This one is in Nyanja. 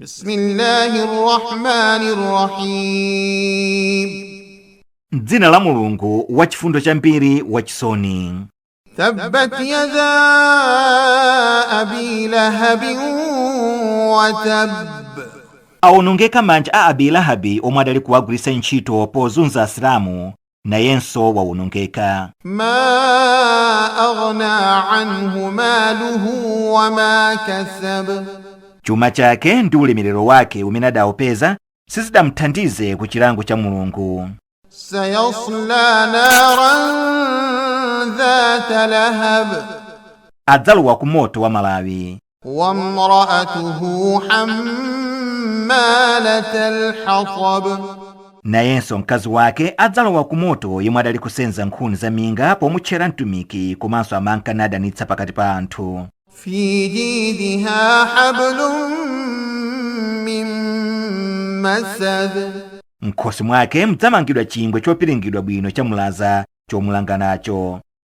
بسم الله الرحمن الرحيم. M'dzina la Mulungu wachifundo chambiri, wachisoni. تبت يدا أبي لهب وتب. Awonongeka manja a Abi Lahabi omwe adali kuwagwiritsa ntchito pozunza Asilamu, nayenso wawonongeka. ما أغنى عنه ماله وما كسب. Chuma chake ndi ulemerero wake umene adawupeza sizidamthandize ku chilango cha Mulungu. سيصلى نارا ذات لهب. Adzalowa ku moto wa malawi. وامرأته حمالة الحطب. Nayenso mkazi wake adzalowa ku moto, yemwe adali kusenza nkhuni za minga pomutchera Mtumiki, komanso amanka nadanitsa pakati pa anthu. في جيدها حبل من مسد. M'khosi mwake mudzamangidwa chingwe chopiringidwa bwino cha mulaza chomulanga nacho.